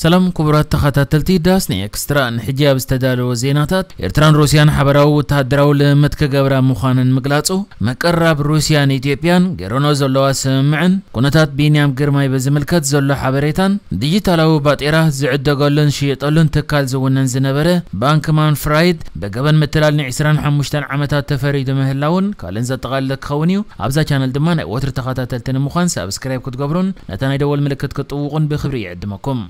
ሰላም ክቡራት ተኸታተልቲ ዳስኒ ኤክስትራ፣ ንሕጂ ኣብ ዝተዳለወ ዜናታት፣ ኤርትራን ሩስያን ሓበራዊ ወተሃደራዊ ልምምድ ክገብራ ምዃነን ምግላጹ፣ ምቅርራብ ሩስያን ኢትዮጵያን ገይረኖ ዘለዋ ስምምዕን፣ ኩነታት ቢንያም ግርማይ ብዝምልከት ዘሎ ሓበሬታን፣ ዲጂታላዊ ባጤራ ዝዕደገሉን ዝሽየጠሉን ትካል ዝውነን ዝነበረ ባንክማን ፍራይድ ብገበን ምትላል ን ዕስራን ሓሙሽተን ዓመታት ተፈሪዱ ምህላውን ካልእን ዘጠቓልል ክኸውን እዩ። ኣብዛ ቻነል ድማ ናይ ወትሪ ተኸታተልቲ ንምዃን ሳብስክራይብ ክትገብሩን ነታ ናይ ደወል ምልክት ክትጥውቑን ብኽብሪ ይዕድመኩም።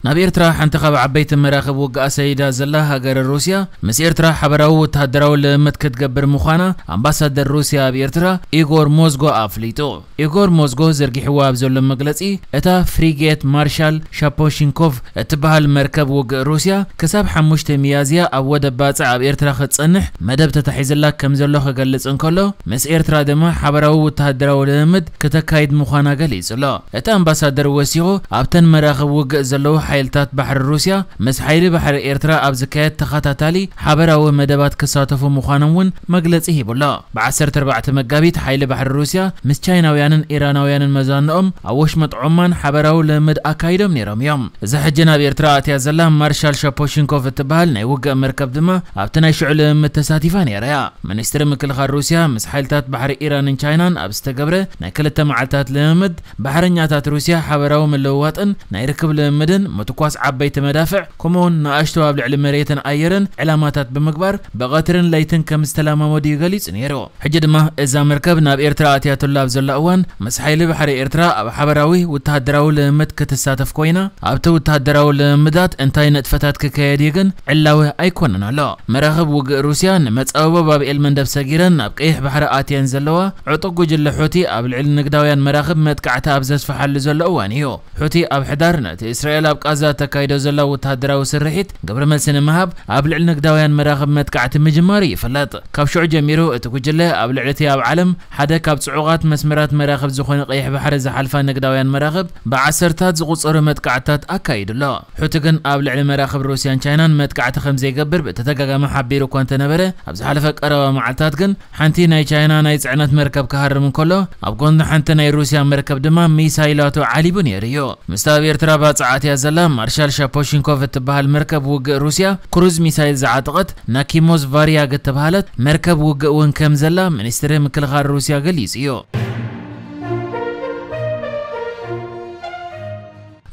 ናብ ኤርትራ ሓንቲ ካብ ዓበይቲ መራኽብ ውግኣ ሰዲዳ ዘላ ሃገር ሩስያ፣ ምስ ኤርትራ ሓበራዊ ወተሃደራዊ ልምምድ ክትገብር ምዃና ኣምባሳደር ሩስያ ኣብ ኤርትራ ኢጎር ሞዝጎ ኣፍሊጡ። ኢጎር ሞዝጎ ዘርጊሕዋ ኣብ ዘሎ መግለጺ፣ እታ ፍሪጌት ማርሻል ሻፖሺንኮቭ እትበሃል መርከብ ውግእ ሩስያ ክሳብ ሓሙሽተ ሚያዝያ ኣብ ወደብ ባጽዕ ኣብ ኤርትራ ክትጸንሕ መደብ ተታሒዝላ ከም ዘሎ ክገልጽ እንከሎ፣ ምስ ኤርትራ ድማ ሓበራዊ ወተሃደራዊ ልምምድ ክተካይድ ምዃና ገሊጹ ኣሎ። እቲ ኣምባሳደር ወሲኹ፣ ኣብተን መራኽብ ውግእ ዘለዉ ሓይልታት ባሕሪ ሩስያ ምስ ሓይሊ ባሕሪ ኤርትራ ኣብ ዝካየድ ተኸታታሊ ሓበራዊ መደባት ክሳተፉ ምዃኖም እውን መግለጺ ሂቡ ኣሎ። ብ ዓሰርተ ኣርባዕተ መጋቢት ሓይሊ ባሕሪ ሩስያ ምስ ቻይናውያንን ኢራናውያንን መዛንኦም ኣብ ወሽመጥ ዖማን ሓበራዊ ልምምድ ኣካይዶም ነይሮም እዮም። እዛ ሕጂ ናብ ኤርትራ ኣትያ ዘላ ማርሻል ሻፖሺንኮቭ እትበሃል ናይ ውግእ መርከብ ድማ ኣብቲ ናይ ሽዑ ልምምድ ተሳቲፋ ነይራ እያ። ሚኒስትሪ ምክልኻል ሩስያ ምስ ሓይልታት ባሕሪ ኢራንን ቻይናን ኣብ ዝተገብረ ናይ ክልተ መዓልታት ልምምድ፣ ባሕረኛታት ሩስያ ሓበራዊ ምልውዋጥን ናይ ርክብ ልምምድን፣ ምትኳስ ዓበይቲ መዳፍዕ፣ ከምኡውን ንኣሽቱ ኣብ ልዕሊ መሬትን ኣየርን ዕላማታት ብምግባር ብቐትርን ለይትን ከም ዝተለማመዱ እዩ ገሊጹ ነይሩ። ሕጂ ድማ እዛ መርከብ ናብ ኤርትራ ኣትያትሉ ኣብ ዘላ እዋን፣ ምስ ሓይሊ ባሕሪ ኤርትራ ኣብ ሓበራዊ ወተሃደራዊ ልምምድ ክትሳተፍ ኮይና፣ ኣብቲ ወተሃደራዊ ልምምዳት እንታይ ንጥፈታት ክካየድ እዩ ግን ዕላዊ ኣይኮነን ኣሎ። መራኽብ ውግእ ሩስያ ንመጻብቦ ባብ ኤል መንደብ ሰጊረን ናብ ቀይሕ ባሕሪ ኣትየን ዘለዋ፣ ዕጡቕ ጉጅለ ሑቲ ኣብ ልዕሊ ንግዳውያን መራኽብ መጥቃዕቲ ኣብ ዘስፍሓሉ ዘሎ እዋን እዩ። ሑቲ ኣብ ሕዳር ነቲ እስራኤል ኣብ ቃዛ እተካይዶ ዘላ ወተሃደራዊ ስርሒት ግብረ መልሲ ንምሃብ ኣብ ልዕሊ ንግዳውያን መራኽብ መጥቃዕቲ ምጅማሩ ይፍለጥ። ካብ ሽዑ ጀሚሩ እቲ ጉጅለ ኣብ ልዕሊ እቲ ኣብ ዓለም ሓደ ካብ ጽዑቓት መስመራት መራኽብ ዝኾነ ቀይሕ ባሕሪ ዝሓልፋ ንግዳውያን መራኽብ ብዓሰርታት ዝቑጸሩ መጥቃዕትታት ኣካይዱ ኣሎ። ሑቲ ግን ኣብ ልዕሊ መራኽብ ሩስያን ቻይናን መጥቃዕቲ ከም ዘይገብር ብተደጋጋሚ ሓቢሩ እኳ እንተነበረ፣ ኣብ ዝሓለፈ ቀረባ መዓልታት ግን ሓንቲ ናይ ቻይና ናይ ጽዕነት መርከብ ክሃርም እንከሎ፣ ኣብ ጎኒ ሓንቲ ናይ ሩስያ መርከብ ድማ ሚሳይላቱ ዓሊቡ ነይሩ እዩ። ምስታ ኣብ ኤርትራ ባጽዕ ኣትያ ዘላ ማርሻል ሻፖሺንኮቭ እትበሃል መርከብ ውግእ ሩስያ፣ ክሩዝ ሚሳይል ዝዓጠቐት ናኪሞዝ ቫርያግ እተባህለት መርከብ ውግእ እውን ከም ዘላ ሚኒስትሪ ምክልኻል ሩስያ ገሊጹ እዩ።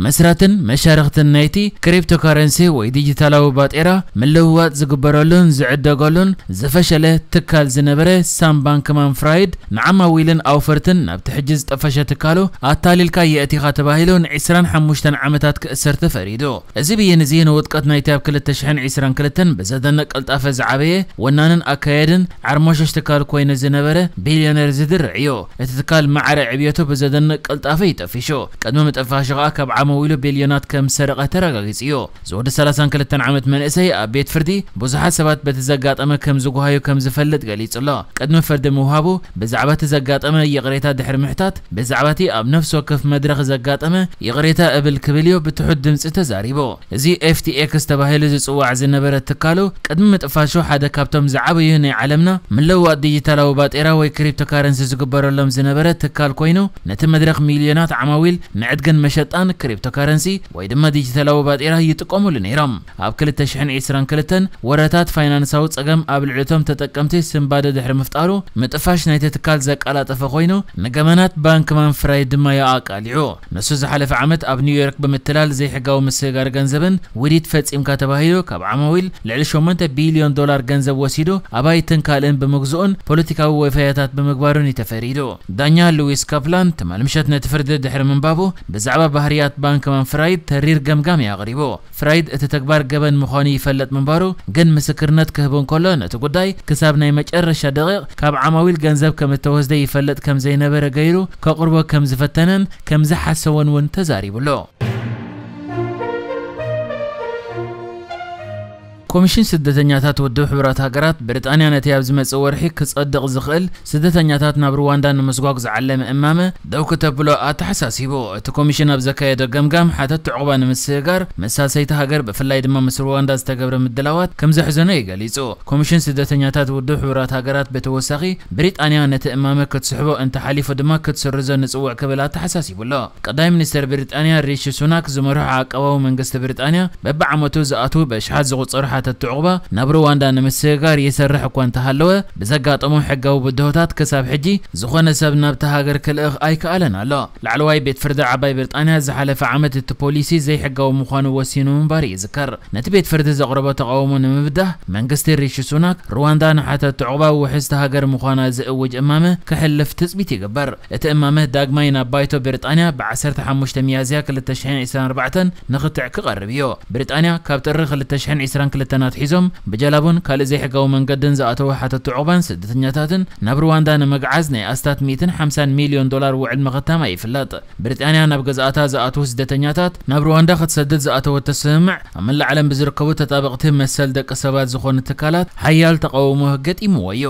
መስራትን መሻርኽትን ናይቲ ክሪፕቶካረንሲ ወይ ዲጂታላዊ ባጤራ ምልውዋጥ ዝግበረሉን ዝዕደገሉን ዝፈሸለ ትካል ዝነበረ ሳም ባንክማን ፍራይድ፣ ንዓማዊልን ኣውፈርትን ናብቲ ሕጂ ዝጠፈሸ ትካሉ ኣታሊልካ የእቲኻ ተባሂሉ ን ዕስራን ሓሙሽተን ዓመታት ክእሰር ተፈሪዱ። እዚ ብይን እዚ ንውድቀት ናይቲ ኣብ ክልተ ሽሕን ዕስራን ክልተን ብዘደንቕ ቅልጣፈ ዝዓበየ ወናንን ኣካየድን ዓርሞሸሽ ትካል ኮይኑ ዝነበረ ቢልዮነር ዝድርዕ እዩ። እቲ ትካል ማዕረ ዕብየቱ ብዘደንቕ ቅልጣፈ እዩ ጠፊሹ። ቅድሚ ምጥፋሹ ከኣ ካብ ዓመዊሉ ቢልዮናት ከም ዝሰረቐ ተረጋጊጹ እዩ። ዝወዲ ሰላሳን ክልተን ዓመት መንእሰይ ኣብ ቤት ፍርዲ ብዙሓት ሰባት በቲ ዘጋጠመ ከም ዝጓሃዩ ከም ዝፈልጥ ገሊጹ ኣሎ። ቅድሚ ፍርዲ ምውሃቡ ብዛዕባ እቲ ዘጋጠመ ይቕሬታ ድሕሪ ምሕታት፣ ብዛዕባ እቲ ኣብ ነፍሲ ወከፍ መድረኽ ዘጋጠመ ይቕሬታ እብል ክብል እዩ ብትሑት ድምጺ ተዛሪቡ። እዚ ኤፍ ቲ ኤክስ ተባሂሉ ዝጽዋዕ ዝነበረ ትካሉ፣ ቅድሚ ምጥፋሹ ሓደ ካብቶም ዝዓበዩ ናይ ዓለምና ምልውዋጥ ዲጂታላዊ ባጤራ ወይ ክሪፕቶካረንሲ ዝግበረሎም ዝነበረ ትካል ኮይኑ፣ ነቲ መድረኽ ሚልዮናት ዓማዊል ንዕድግን መሸጣን ክሪፕቶካረንሲ ወይ ድማ ዲጂታላዊ ባጤራ ይጥቀሙሉ ነይሮም። ኣብ ክልተ ሽሕን ዕስራን ክልተን ወረታት ፋይናንሳዊ ጸገም ኣብ ልዕሊ እቶም ተጠቀምቲ ስንባደ ድሕሪ ምፍጣሩ፣ ምጥፋሽ ናይቲ ትካል ዘቀላጠፈ ኮይኑ፣ ንገበናት ባንክማን ፍራይድ ድማ የኣቃሊዑ። ንሱ ዝሓለፈ ዓመት ኣብ ኒውዮርክ ብምትላል ዘይሕጋዊ ምስግጋር ገንዘብን ውዲት ፈጺምካ ተባሂሉ ካብ ዓማዊል ልዕሊ ሸሞንተ ቢልዮን ዶላር ገንዘብ ወሲዱ ኣባይትን ካልእን ብምግዝኡን ፖለቲካዊ ወፈያታት ብምግባሩን እዩ ተፈሪዱ። ዳኛ ሉዊስ ካፕላን ትማል ምሸት ነቲ ፍርዲ ድሕሪ ምንባቡ ብዛዕባ ባህርያት ባንክማን ፍራይድ ተሪር ገምጋም እዩ ኣቕሪቡ። ፍራይድ እቲ ተግባር ገበን ምዃኑ ይፈለጥ ምንባሩ ግን ምስክርነት ክህብ እንከሎ ነቲ ጉዳይ ክሳብ ናይ መጨረሻ ደቂቕ ካብ ዓማዊል ገንዘብ ከም እተወስደ ይፈልጥ ከም ዘይነበረ ገይሩ ከቕርቦ ከም ዝፈተነን ከም ዝሓሰቦን እውን ተዛሪቡ ኣሎ። ኮሚሽን ስደተኛታት ውድብ ሕቡራት ሃገራት፣ ብሪጣንያ ነቲ ኣብ ዝመጽእ ወርሒ ክጸድቕ ዝኽእል ስደተኛታት ናብ ሩዋንዳ ንምስጓግ ዝዓለመ እማመ ደው ክተብሎ ኣተሓሳሲቡ። እቲ ኮሚሽን ኣብ ዘካየዶ ገምጋም፣ ሓተት ዕቑባ ንምስግጋር ምስ ሳልሰይቲ ሃገር፣ ብፍላይ ድማ ምስ ሩዋንዳ ዝተገብረ ምድላዋት ከም ዘሕዘኖ እዩ ገሊጹ። ኮሚሽን ስደተኛታት ውድብ ሕቡራት ሃገራት ብተወሳኺ፣ ብሪጣንያ ነቲ እማመ ክትስሕቦ እንተሓሊፉ ድማ ክትስርዞ ንጽውዕ ክብል ኣተሓሳሲቡ ኣሎ። ቀዳማይ ሚኒስተር ብሪጣንያ ሪሺ ሱናክ ዝመርሖ ዓቃባዊ መንግስቲ ብሪጣንያ፣ በብዓመቱ ዝኣትዉ ብኣሽሓት ዝቑጸሩ ሓተትቲ ዕቑባ ናብ ሩዋንዳ ንምስግጋር ይሰርሕ እኳ እንተሃለወ፣ ብዘጋጠሞ ሕጋዊ ብድሆታት ክሳብ ሕጂ ዝኾነ ሰብ ናብታ ሃገር ክልእኽ ኣይከኣለን ኣሎ። ላዕለዋይ ቤት ፍርዲ ዓባይ ብሪጣንያ ዝሓለፈ ዓመት እቲ ፖሊሲ ዘይሕጋዊ ምዃኑ ወሲኑ ምንባሩ ይዝከር። ነቲ ቤት ፍርዲ ዘቕረቦ ተቓውሞ ንምብዳህ፣ መንግስቲ ሪሺ ሱናክ፣ ሩዋንዳ ንሓተትቲ ዕቑባ ውሕስቲ ሃገር ምዃና ዝእውጅ እማመ ክሕልፍ ትጽቢት ይግበር። እቲ እማመ ዳግማይ ናብ ባይቶ ብሪጣንያ ብ ዓሰርተ ሓሙሽተ ሚያዝያ ክልተ ሽሕን ዕስራን ኣርባዕተን ንኽትዕ ክቐርብ እዩ። ብሪጣንያ ካብ ጥሪ ክልተ ሽሕን ዕስራን ክልተን ኣትሒዞም ብጀላቡን ካልእ ዘይሕጋዊ መንገድን ዝኣተዉ ሓተትቲ ዕቑባን ስደተኛታትን ናብ ሩዋንዳ ንምግዓዝ ናይ ኣስታት ሚእትን ሓምሳን ሚልዮን ዶላር ውዕል ምኽታማ ይፍለጥ። ብሪጣንያ ናብ ገዝኣታ ዝኣትዉ ስደተኛታት ናብ ሩዋንዳ ክትሰድድ ዝኣተወቶ ስምምዕ፣ ኣብ መላእ ዓለም ብዝርከቡ ተጣበቕቲ መሰል ደቂ ሰባት ዝኾኑ ትካላት ሓያል ተቓውሞ ገጢምዎ እዩ።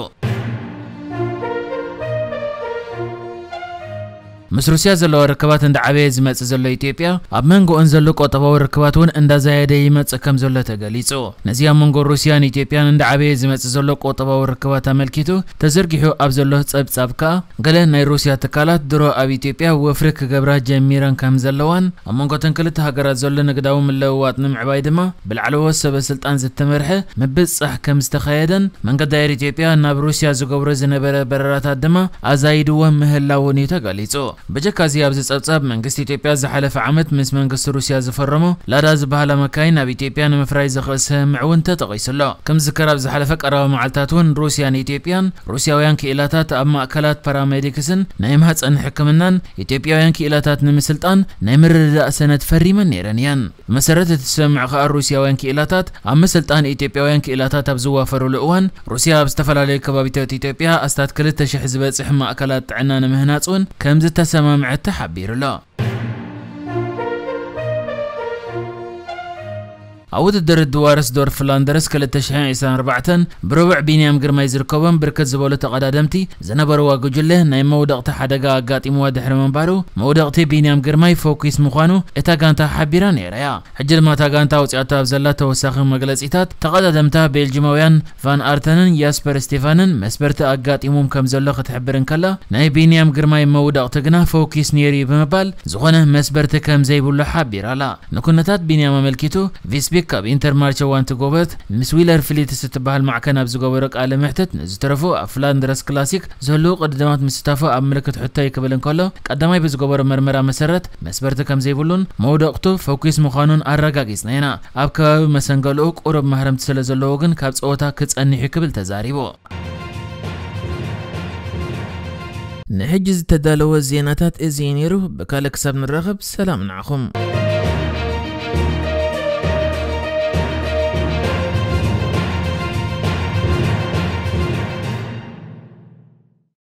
ምስ ሩስያ ዘለዎ ርክባት እንዳዓበየ ዝመጽእ ዘሎ ኢትዮጵያ፣ ኣብ መንጎኦን ዘሎ ቁጠባዊ ርክባት እውን እንዳዛየደ ይመጽእ ከም ዘሎ ተገሊጹ። ነዚ ኣብ መንጎ ሩስያን ኢትዮጵያን እንዳዓበየ ዝመጽእ ዘሎ ቁጠባዊ ርክባት ኣመልኪቱ ተዘርጊሑ ኣብ ዘሎ ጸብጻብ ከኣ፣ ገለ ናይ ሩስያ ትካላት ድሮ ኣብ ኢትዮጵያ ወፍሪ ክገብራ ጀሚረን ከም ዘለዋን፣ ኣብ መንጎ እተን ክልተ ሃገራት ዘሎ ንግዳዊ ምልውዋጥ ንምዕባይ ድማ ብላዕለዎት ሰበ ስልጣን ዝተመርሐ ምብጻሕ ከም ዝተኻየደን፣ መንገዲ ኣየር ኢትዮጵያ ናብ ሩስያ ዝገብሮ ዝነበረ በረራታት ድማ ኣዛይድዎ ምህላውን እዩ ተገሊጹ። ብጀካዚ ኣብዚ ጸብጻብ፣ መንግስቲ ኢትዮጵያ ዝሓለፈ ዓመት ምስ መንግስቲ ሩስያ ዝፈረሞ ላዳ ዝበሃላ መካይን ናብ ኢትዮጵያ ንምፍራይ ዘኽእል ስምምዕ እውን ተጠቒሱ ኣሎ። ከም ዝዝከር፣ ኣብ ዝሓለፈ ቀረባ መዓልታት እውን ሩስያን ኢትዮጵያን፣ ሩስያውያን ክኢላታት ኣብ ማእከላት ፓራሜዲክስን ናይ ማህጸን ሕክምናን ኢትዮጵያውያን ክኢላታት ንምስልጣን ናይ ምርድዳእ ሰነድ ፈሪመን ነይረን እየን። ብመሰረት እቲ ስምምዕ ከኣ፣ ሩስያውያን ክኢላታት ኣብ ምስልጣን ኢትዮጵያውያን ክኢላታት ኣብ ዝዋፈሩሉ እዋን፣ ሩስያ ኣብ ዝተፈላለዩ ከባቢታት ኢትዮጵያ ኣስታት ክልተ ሽሕ ዝበጽሕ ማእከላት ጥዕና ንምህናጽ እውን ከም ዝተሰማምዐት ተሓቢሩ ኣሎ። ኣብ ውድድር ድዋርስዶርፍ ፍላንደርስ ክልተ ሽሕን ዕስራን ኣርባዕተን፣ ብረቡዕ ቢንያም ግርማይ ዝርከቦም ብርክት ዝበሉ ተቐዳደምቲ ዝነበርዋ ጉጅለ ናይ መውደቕቲ ሓደጋ ኣጋጢምዋ ድሕሪ ምንባሩ፣ መውደቕቲ ቢንያም ግርማይ ፎኪስ ምዃኑ እታ ጋንታ ሓቢራ ነይራ እያ። ሕጂ ድማ እታ ጋንታ ኣውጺኣቶ ኣብ ዘላ ተወሳኺ መግለጺታት፣ ተቐዳደምታ ቤልጂማውያን ቫን ኣርተንን ያስፐር ስቴፋንን መስበርቲ ኣጋጢሞም ከም ዘሎ ክትሕብር እንከላ፣ ናይ ቢንያም ግርማይ መውደቕቲ ግና ፎኪስ ነይሩ እዩ ብምባል፣ ዝኾነ መስበርቲ ከም ዘይብሉ ሓቢራ ኣላ። ንኩነታት ቢንያም ኣመልኪቱ፣ ቪስቢክ ካብ ኢንተርማርቸ ዋንቲ ጎበት ምስ ዊለር ፍሊትስ እትበሃል ማዕከን ኣብ ዝገበሮ ቃለ መሕትት፣ ንዝተረፉ ኣብ ፍላንደርስ ክላሲክ ዝህልዉ ቅድድማት ምስታፉ ኣብ ምልክት ሕቶ እዩ ክብል እንከሎ፣ ቀዳማይ ብዝገበሮ መርመራ መሰረት መስበርቲ ከም ዘይብሉን መውደቕቱ ፎኪስ ምዃኑን ኣረጋጊጽና ኢና። ኣብ ከባቢ መሰንገለኡ ቁሩብ ማህረምቲ ስለ ዘለዎ ግን ካብ ጸወታ ክጸንሕ እዩ ክብል ተዛሪቡ። ንሕጂ ዝተዳለወ ዜናታት እዚ እዩ ነይሩ። ብካልእ ክሳብ ንራኸብ፣ ሰላም ንዓኹም።